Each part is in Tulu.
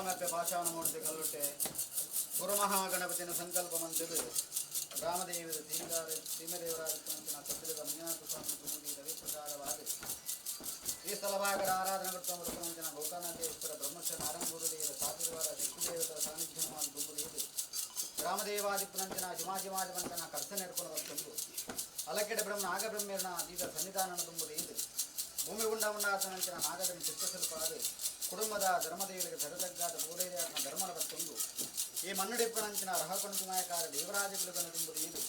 ಸ್ವಾಮ್ಯಪ್ಪೆ ಪಾಷಾಣಮೂರ್ತಿ ಕಲ್ಲುಟ್ಟೆ ಗುರುಮಹಾಗಣಪತಿನ ಸಂಕಲ್ಪ ಮಂತಿದು ರಾಮದೇವರ ಸೀಮದಾರ ಸೀಮದೇವರಾದ ಸತ್ಯದ ಮಂಜುನಾಥ ಸ್ವಾಮಿ ತುಮುದಿ ರವಿಪ್ರಸಾದವಾದ ಈ ಸ್ಥಳಭಾಗದ ಆರಾಧನೆ ಕರ್ತಂಬರುಪನಂಚಿನ ಗೋಕರ್ಣೇಶ್ವರ ಬ್ರಹ್ಮಶ್ರೀ ನಾರಾಯಣ ಗುರುದೇವರ ಸಾತಿರ್ವಾರ ಶಕ್ತಿದೇವತರ ಸಾನ್ನಿಧ್ಯಮಾದ ದುಂಬುದೇದು ರಾಮದೇವಾದಿಪ್ಪನಂಚಿನ ಜಿಮಾಜಿಮಾದಿವಂತನ ಕರ್ಸನೆರ್ಕೊಂಡು ಬರ್ತಂದು ಅಲಕೆಡೆ ಬ್ರಹ್ಮ ನಾಗಬ್ರಹ್ಮೇರ್ನ ಅದೀತ ಸನ್ನಿಧಾನನ ತುಂಬುದೇದು ಭೂಮಿ ಉಂಡ ಉಂಡಾತನಂಚಿನ ನಾಗದನ ಚಿತ್ತಸಲ್ಪಾದ ಕುಟುಂಬದ ಧರ್ಮದೇವರಿಗೆ ಧರದಗ್ಗಾದ ಪೂರೈಯಾತ್ಮ ಧರ್ಮನ ಬರ್ತಂದು ಈ ಮಣ್ಣುಡಿಪ್ಪನಂಚಿನ ರಹಕಣುಕುಮಾಯಕಾರ ದೇವರಾಜಗುಲುಗನ ತುಂಬುದೇದು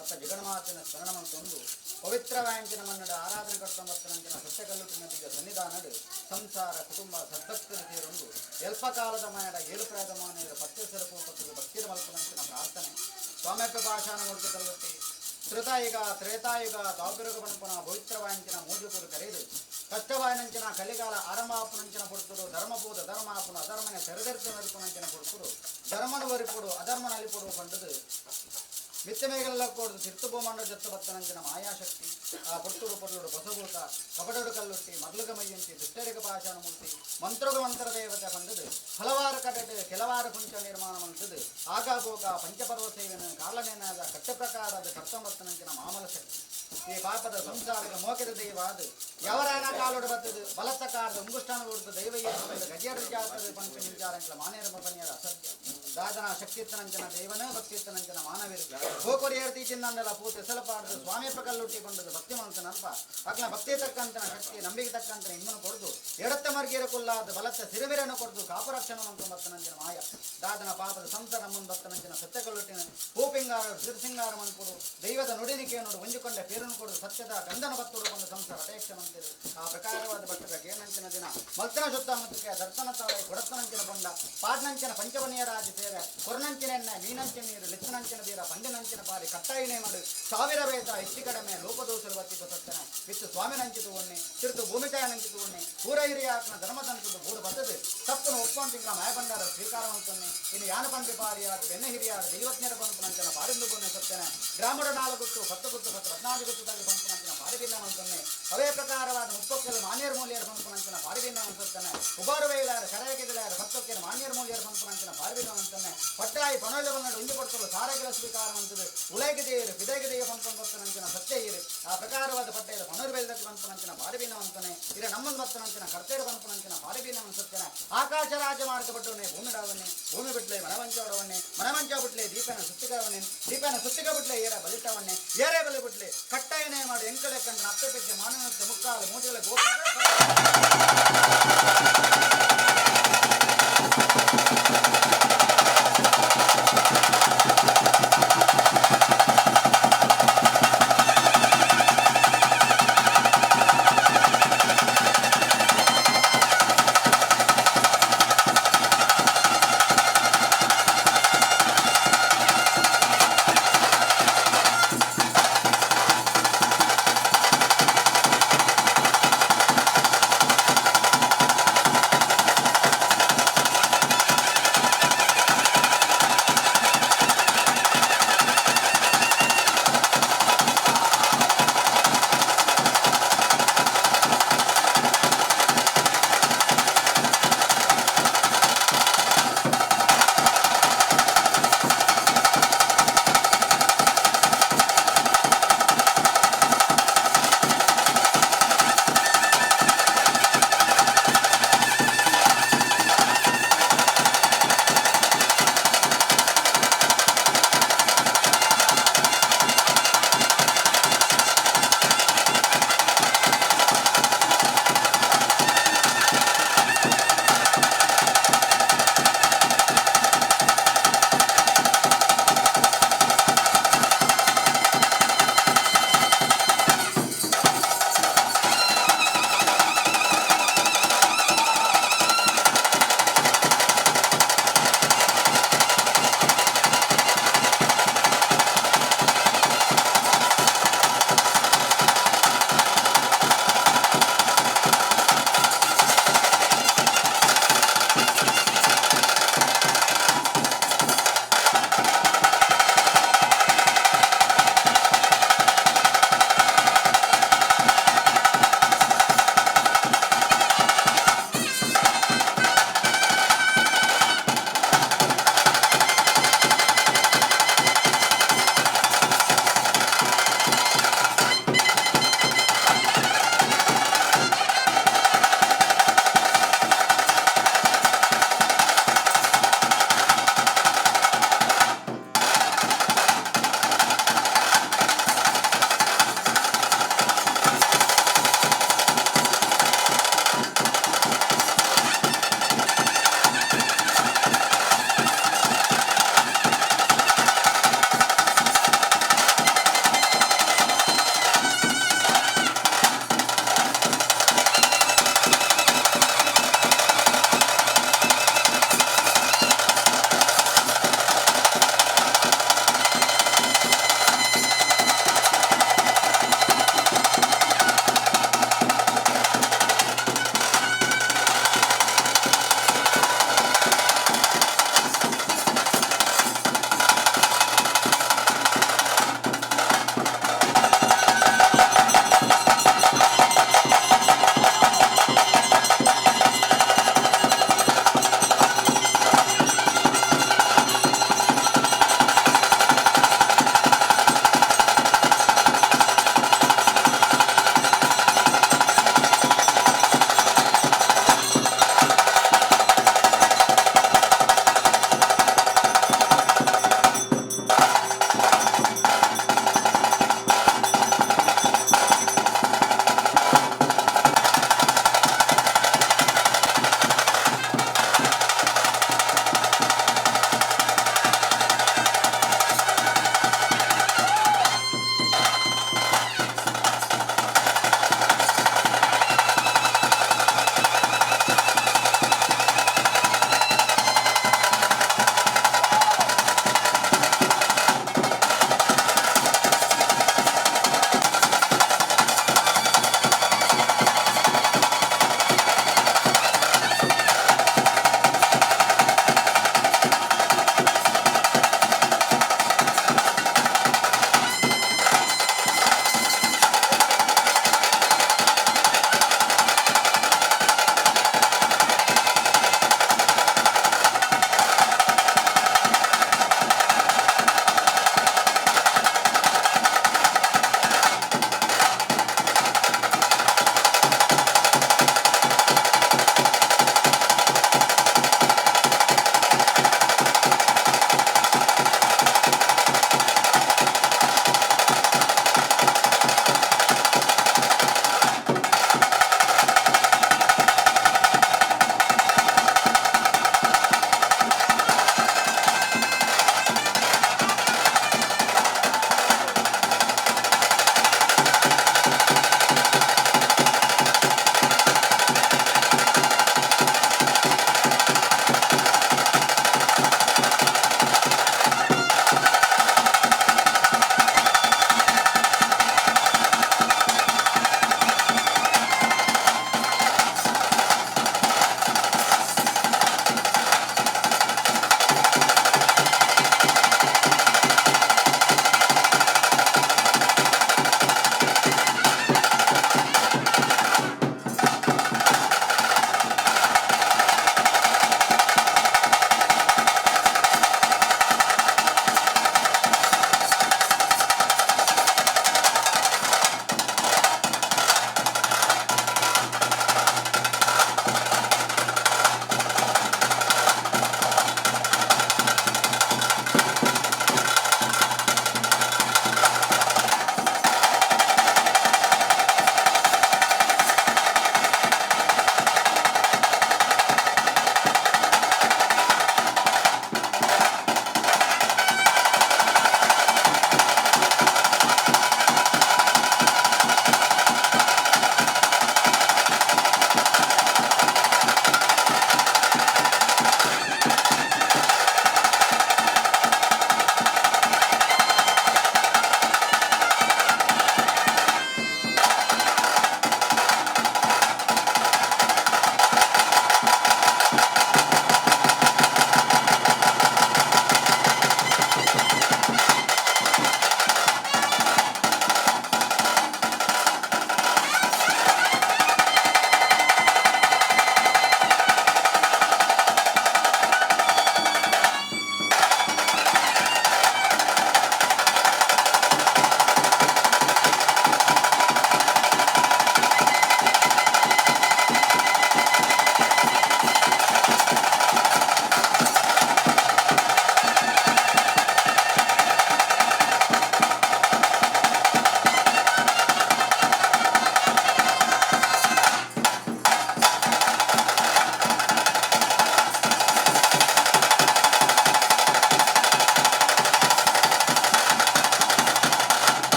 ಅತ್ತ ಜಗನ್ಮಾತನ ಸ್ಮರಣಮಂತೊಂದು ಪವಿತ್ರವಾಯಂಚಿನ ಮನ್ನಡ ಆರಾಧನೆ ಕರ್ತಂಬತ್ತನಂಚಿನ ಸತ್ಯಕಲ್ಲುಟ್ಟಿನ ಸನ್ನಿಧಾನಡು ಸಂಸಾರ ಕುಟುಂಬ ಸದ್ಭಕ್ತರ ಸೇರೊಂದು ಎಲ್ಪಕಾಲದ ಮಾಯಡ ಏಳುಪ್ರಾದ ಮಾನೆಯರ ಪತ್ತೆ ಸರಪು ಭಕ್ತಿರ ಮಲ್ಪನಂಚಿನ ಪ್ರಾರ್ಥನೆ ಸ್ವಾಮ್ಯಪ್ಪ ಪಾಷಾಣ ಮೂರ್ತಿ ಕಲ್ಲುಟ್ಟಿ ತ್ರೇತಾಯುಗ ತ್ರೇತಾಯುಗ ದಾಪಿರುಗ ಪಣಪುನ ಪವಿತ್ರವಾಯಂಚಿನ ಮೂಜುಕುರು ಕರೆದು ಕಷ್ಟವಾಯನಂಚಿನ ಕಲಿಗಾಲ ಆರಂಭಾಪುನಂಚಿನ ಪುಡ್ತುಡು ಧರ್ಮಭೂತ ಧರ್ಮಾಪುನ ಅಧರ್ಮನೆ ತೆರೆದೆರ್ತು ನಡುಪುನಂಚಿನ ಪುಡ್ತುಡು ಧರ್ಮನ ವರಿಪುಡು ಅಧರ್ಮನ ಅಲಿಪುಡು ಪಂಡದು ಮಿತ್ತಮೇಗಲೆಲ್ಲ ಕೊಡುದು ಸಿರ್ತುಭೂಮಂಡ ಜತ್ತು ಬತ್ತನಂಚಿನ ಮಾಯಾಶಕ್ತಿ ಆ ಪುರ್ತುಡು ಪೊರ್ಲುಡು ಬಸಭೂತ ಕಪಟಡು ಕಲ್ಲುಟ್ಟಿ ಮರ್ಲುಗ ಮೈಯಂತಿ ದುಷ್ಟರಿಗ ಪಾಷಾಣ ಮೂರ್ತಿ ಮಂತ್ರಗ ಮಂತ್ರ ದೇವತೆ ಬಂದದು ಹಲವಾರು ಕಡೆಟ್ ಕೆಲವಾರು ಕುಂಚ ನಿರ್ಮಾಣ ಮಂತದು ಆಗಾಗೋಗ ಪಂಚಪರ್ವ ಸೇವೆನ ಕಾಲನೇನಾದ ಕಟ್ಟ ಪ್ರಕಾರದ ಕರ್ತಂಬತ್ತನಂಚಿನ ಮಾಮಲ ಶಕ್ತಿ ಈ ಪಾಪದ ಸಂಸಾರದ ಮೋಕೆದ ದೈವ ಅದು ಯವರಾನ ಕಾಲೋಡು ಬತ್ತದು ಬಲತ್ತ ಕಾರದ ಉಂಗುಷ್ಟಾನ ಕೊಡುದು ದೈವ ಗಜೇರ ಜಾತದ ಪಂಚ ನಿಂಚಾರಂಕ್ಲ ಮಾನೇರ ಮಪನಿಯರ ಅಸತ್ಯ ದಾದನ ಶಕ್ತಿತ್ತನಂಚನ ದೈವನ ಭಕ್ತಿತ್ತನಂಚನ ಮಾನವೀರು ಗೋಕೊರಿಯರ್ತಿ ಚಿನ್ನಂದಲ ಪೂತೆ ಸಲಪಾಡ್ದು ಸ್ವಾಮಿಯಪ್ಪ ಕಲ್ಲುಟ್ಟಿ ಕೊಂಡದು ಭಕ್ತಿ ಮಂತನಲ್ಪ ಅಕ್ಲ ಭಕ್ತಿ ತಕ್ಕಂತನ ಶಕ್ತಿ ನಂಬಿಕೆ ತಕ್ಕಂತನ ಇಮ್ಮನು ಕೊಡ್ದು ಎಡತ್ತ ಮರ್ಗೀರ ಕುಲ್ಲಾದ ಬಲತ್ತ ಸಿರಿಮಿರನ್ನು ಕೊಡ್ದು ಕಾಪುರಕ್ಷಣ ಮಂತು ಬತ್ತನಂಚಿನ ಮಾಯ ದಾದನ ಪಾಪದ ಸಂಸಾರ ನಮ್ಮನ್ ಬತ್ತನಂಚಿನ ಸತ್ಯ ಕಲ್ಲುಟ್ಟಿನ ಹೂಪಿಂಗಾರ ಸಿರಿಸಿಂಗಾರ ಮನ್ಕೊಡು ದೈವದ ನುಡಿನಿಕೆ ನೋಡು ಒಂಜುಕೊಂಡ ಪೇರನ್ನು ಕೊಡು ಸತ್ಯದ ಗಂಧನ ಬತ್ತುಡು ಕೊಂಡು ಸಂಸಾರ ಅಪೇಕ್ಷೆ ಮಂತಿರು ಆ ಪ್ರಕಾರವಾದ ಭಕ್ತರ ಗೇನಂಚಿನ ದಿನ ಮಲ್ತನ ಸುತ್ತ ಮುತ್ತಕ್ಕೆ ದರ್ತನ ತಾಳೆ ಕೊಡತ್ತನಂಚಿನ ಬೊಂಡ ಪಾಡ್ನಂಚಿನ ಪಂಚವನಿಯ ರಾಜ ಸೇರೆ ಕೊರ್ನಂಚಿನ ಎಣ್ಣೆ ಮೀನಂಚಿನ ನೀರು ಲಿಚ್ಚನಂಚಿನ ಬೀರ ಪಂಡಿನಂಚಿನ ಪಾರಿ ಕಟ್ಟಾಯಿನೇ ಮಾಡು ಸಾವಿರ ವೇದ ಹೆಚ್ಚು ಕಡಿಮೆ ಲೋಪದೋಷರು ಬತ್ತಿದ್ದ ಸತ್ತನ ವಿತ್ತು ಸ್ವಾಮಿನಂಚಿತು ಒಣ್ಣೆ ತಿರುತು ಭೂಮಿತಾಯನಂಚಿತು ಒಣ್ಣೆ ಊರ ಹಿರಿಯಾತ್ಮ ಧರ್ಮದಂತದ್ದು ಬೂಡು ಬತ್ತದು ತಪ್ಪನು ಒಪ್ಪಂತಿಂಗಳ ಮಾಯಭಂಡಾರ ಸ್ವೀಕಾರ ಅಂತನ್ನೆ ಇನ್ನು ಯಾನು ಪಂಪಿ ಪಾರಿಯಾದ ಬೆನ್ನ ಹಿರಿಯಾದ ದೈವಜ್ಞರ ಪಂಪನಂಚನ ಪಾರಿಂದು ಬೊನ್ನೆ ಸತ್ತನ ಗ್ರಾಮದ ನಾಲ್ಕು ಗುತ್ತು ಪತ್ತು ಗುತ್ತು ಪತ್ತು ಹದಿನಾಲ್ಕು ಗುತ್ತು ತಗ ಪಂಪನಂಚನ ಪಾರಿಬಿನ್ನ ಅಂತನ್ನೆ ಅವೇ ಪ್ರಕಾರವಾದ ಮುಪ್ಪಕ್ಕೆಲ್ಲ ಮಾನ್ಯರ ಮೂಲ್ಯರ ಪಂಪನಂಚನ ಪಾರಿಬಿನ್ನ ಅಂತತ್ತನೆ ಉಬಾರು ವೇಲಾರ ಕರೆಯಗೆದಲಾರ ಪತ್ತೊಕ್ಕೆರ ಮಾನ್ಯರ ಮೂಲ್ಯರ ಪಂಪನಂಚನ ಪಾರಿಬಿನ್ನ ಅಂತನ್ನೆ ಪಟ್ಟಾಯಿ ಪಣೋಲ ಬಂಗಡ ಉಂಜು ಕೊಡ್ತಲು ಸಾರಗಿಲ ಸ್ವೀಕಾರ ಅಂತದು ಉಲೈಗದೆಯರು ಬಿದೈಗದೆಯ ಪಂಪನಂಚನ ಸತ್ಯ ಇರು ಆ ಪ್ರಕಾರವಾದ ಪಟ್ಟೆಯ ಪಣೋರ್ ಬೇಲ್ದಕ್ಕೆ ಪಂಪನಂಚನ ಪಾರಿಬಿನ್ನ ಅಂತಾನೆ ಇರ ನಮ್ಮನ್ ಬತ್ತನಂಚನ ಕರ್ತೇರ ಪಂಪನಂಚನ ಪಾರಿಬಿನ್ನ ಸತ್ಯನ ಆಕಾಶ ರಾಜ ಮಾರ್ಗ ಬಟ್ಟವನ್ನೇ ಭೂಮಿಡಾವನ್ನೇ ಭೂಮಿ ಬಿಟ್ಲೆ ಮನವಂಚೋಡವನ್ನೇ ಮನವಂಚ ಬಿಟ್ಲೆ ದೀಪನ ಸುತ್ತಿಗವನ್ನೇ ದೀಪನ ಸುತ್ತಿಗ ಬಿಟ್ಲೆ ಏರ ಬಲಿಟವನ್ನೇ ಏರೇ ಬಲಿ ಬಿಟ್ಲೆ ಕಟ್ಟಾಯನೇ ಮಾಡಿ ಎಂಕಲೆ ಕಂಡ್ರ ಅಪ್ಪೆ ಪೆಜ್ಜೆ ಮಾನವನ ಮುಕ್ಕಾಲು ಮೂಟೆಗಳ ಗೋಪುರ.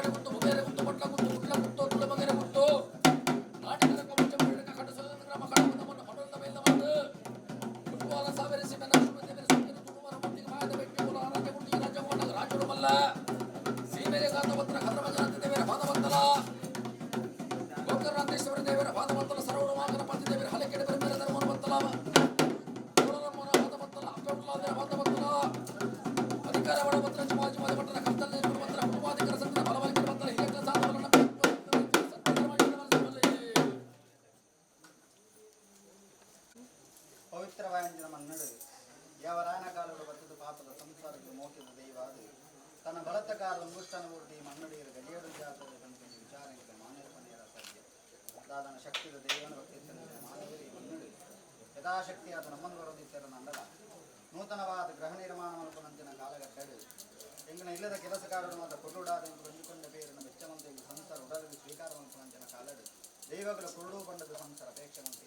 ಗುತ್ತು ಮುಗೇರ ಗುತ್ತು ಬಟ್ಲ ಗುತ್ತು ಕುಟ್ಲ ಗುತ್ತು ತುಳುಮಗೇರ ಗುತ್ತು ನಾಟಿಕರ ಕೊಮ್ಮಚ ಮುಳ್ಳಿನ ಕಡು ಗ್ರಾಮ ಕಡು ಮನ್ನ ಮಡಲ ಮೇಲ ಮಾತು ಕುಟ್ಟುವಾಲ ಸಾವಿರ ಸಿಮೆನ ಶುಭದೇವರ ಸುತ್ತಿನ ತುಳುವರ ಮುತ್ತಿಗೆ ಮಾಯದ ಬೆಟ್ಟಿ ಕುಲ ರಾಜ ಗುಂಡಿ ರಾಜಗೋಣ ರಾಜರು ಮಲ್ಲ ಸೀಮೆರೆ ಗಾತಪತ್ರ ಕದ್ರಮಜನಾಥ ದೇವರ ಪಾದವಂತಲ ಗೋಕರ್ಣಾಥೇಶ್ವರ ದೇವರ ಪಾದವಂತಲ ಸರವಣ ಮಾಗನಪತಿ ದೇವರ ಹಲಕೆಡೆ ಬೆರಬೇರ ಧರ್ಮನ ಬಂತಲ ಪಾದವಂತಲ ಅಪ್ಪೆವುಳ್ಳಾದರ ಪಾದವಂತಲ ಅಧಿಕಾರ ಬಡಪತ್ರ ಜಮಾಜಮಾದ ಪಟ್ಟಣ ಕರ್ತಲ್ಲೆ ಬಂತರ ಕುಟುಂಬಾಧಿಕಾರ ಸಂತರ ಬಲವಲಿಕರ ಬಂತರ ಹಿರಿಯರ ಸಾಧವರನ್ನ ಪವಿತ್ರವಾಯಂಜಿನ ಮನ್ನಡು ಯಾವರಾಯನ ಕಾಲಡು ಬತ್ತದ ಪಾಪದ ಸಂಸಾರಕ್ಕೆ ಮೋಕಿದ ದೈವಾದು ತನ್ನ ಬಲತ್ತ ಕಾಲ ಅಂಗುಷ್ಟನ ಒಡ್ಡಿ ಮನ್ನಡಿಯರ ಗಡಿಯಡು ಜಾತದ ಪಂಪಿನ ವಿಚಾರಕ್ಕೆ ಮಾನವಪನೆಯರ ಸಾಧ್ಯ ದಾದನ ಶಕ್ತಿದ ದೈವನ ಭಕ್ತಿತ್ತನ ಮಾನವರಿ ಮನ್ನಡು ಯಥಾಶಕ್ತಿಯಾದ ನಮ್ಮನ್ನು ಬರೋದಿತ್ತರ ನಂಡಲ ನೂತನವಾದ ಗ್ರಹ ನಿರ್ಮಾಣ ಮಲ್ಪನಂಚಿನ ಕಾಲಗಟ್ಟಡು ಎಂಗಿನ ಇಲ್ಲದ ಕೆಲಸಗಾರರು ಮಾತ್ರ ಕೊಡುಡಾದ ಎಂದು ಕೊಂಜುಕೊಂಡ ಪೇರಿನ ಬೆಚ್ಚವಂತೆ ಸಂಸಾರ ಉಡಲಿಗೆ ಸ್ವೀಕಾರ ಮಲ್ಪನಂಚಿನ ಕಾಲಡು ದೈವಗಳ ಕುರುಡು ಪಂಡದ ಸಂಸಾರ ಅಪೇಕ್ಷವಂತೆ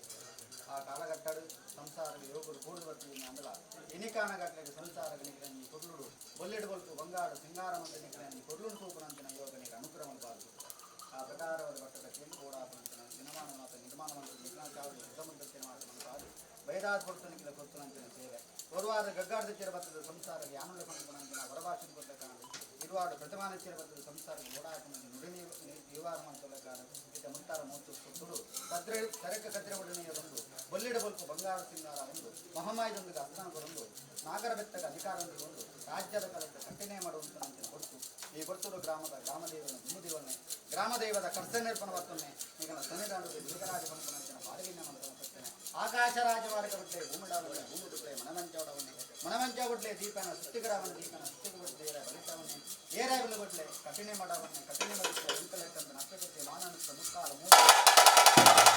ಆ ಕಾಲಗಟ್ಟಡು ಸಂಸಾರ ಯೋಗರು ಕೂಡುವತ್ತಿ ಅಂದಲ ಇನಿಕಾನ ಗಟ್ಟಲೆಗೆ ಸಂಸಾರ ಗಣಿಕರಂಜಿ ಕೊಡ್ಲುಡು ಬೊಲ್ಲಿಡು ಬೊಲ್ಪು ಬಂಗಾರ ಸಿಂಗಾರ ಮಂತ ನಿಕರಂಜಿ ಕೊಡ್ಲುಡು ತೂಪನಂತಿನ ಯೋಗನಿಗೆ ಅನುಗ್ರಹ ಮಲ್ಪಾದು ಆ ಪ್ರಕಾರವಾದ ಭಟ್ಟದ ಕೇಂದ್ರ ಓಡಾಪನಂತಿನ ದಿನಮಾನ ಮಾತ ನಿರ್ಮಾಣ ಮಂತ್ರ ನಿಕನಾಚಾರು ಸಿದ್ಧಮಂತ್ರತ್ತಿನ ಮಾತ ಮಂತಾದು ಬೈರಾದ ಕೊಡ್ತನಿಕಿಲ ಕೊತ್ತನಂತಿನ ಸೇವೆ ಒರುವಾದ ಗಗ್ಗಾರ್ದ ಚಿರಬತ್ತದ ಸಂಸಾರ ಯಾನುಲ ಪಂಪನಂತಿನ ಹೊರಭಾಷೆ ಕೊಟ್ಟ ಕಾಣು ಇರುವಾಡು ಪ್ರತಿಮಾನ ಚಿರಬತ್ತದ ಸಂಸಾರ ಓಡಾಪನಂತಿ ನುಡಿ ಯುವಾರ ಮಂತಲ ಕಾಣ ಇತ್ತ ಮುಂತಾರ ಮೂತು ಸುತ್ತುಡು ಕದ್ರೆ ತರಕ ಕದ್ರೆ ಒಡನೆಯ ಬಂದು ಬೊಲ್ಲಿಡ ಬೊಲ್ಪು ಬಂಗಾರ ಸಿಂಗಾರ ಒಂದು ಮಹಮಾಯದೊಂದಿಗೆ ಅಸ್ತಾನ ಬರೊಂದು ನಾಗರ ಬೆತ್ತಗ ಅಧಿಕಾರದೊಂದಿಗೆ ಒಂದು ರಾಜ್ಯದ ಕಾಲಕ್ಕೆ ಕಟ್ಟಿನೇ ಮಾಡುವಂತ ಅಂಚಿನ ಹೊರತು ಈ ಬರ್ತೂರು ಗ್ರಾಮದ ಗ್ರಾಮದೇವನ ದುಮ್ಮದೇವನ್ನೇ ಗ್ರಾಮದೈವದ ಕರ್ತನಿರ್ಪಣ ವರ್ತನೆ ಈಗಿನ ಸನ್ನಿಧಾನದ ದುರ್ಗರಾಜ ಪಂಪನಂಚಿನ ಬಾಡಿಗಿನ ಮಂತ್ರನ ಕರ್ತನೆ ಆಕಾಶ ರಾಜಮಾರ್ಗ ಬಿಟ್ಟೆ ಭೂಮಿಡಾವನೆ ಭೂಮಿ ಬಿಟ್ಟೆ ಮಣಮಂಚವಡವನ್ನೇ ಮಣಮಂಚ ಬಿಡ್ಲೆ ದೀಪನ ಸುತ್ತಿಗರವನ ದೀಪನ ಸುತ್ತಿಗೆ ಬಿಡ್ಲೆ ಬಲಿತವನ್ನೇ ಏರಾಗಲು ಬಿಡ್ಲೆ ಕಠಿಣೆ ಮಾಡವನ್ನೇ ಕಠಿಣೆ ಮಾಡಿದ್ರೆ ಉಂಟಲೆಕ್ಕಂತ ನಷ್ಟಕೃತ್ಯ ಮಾನನಸ್ತ ಮುಕ್ಕಾಲ ಮೂರು.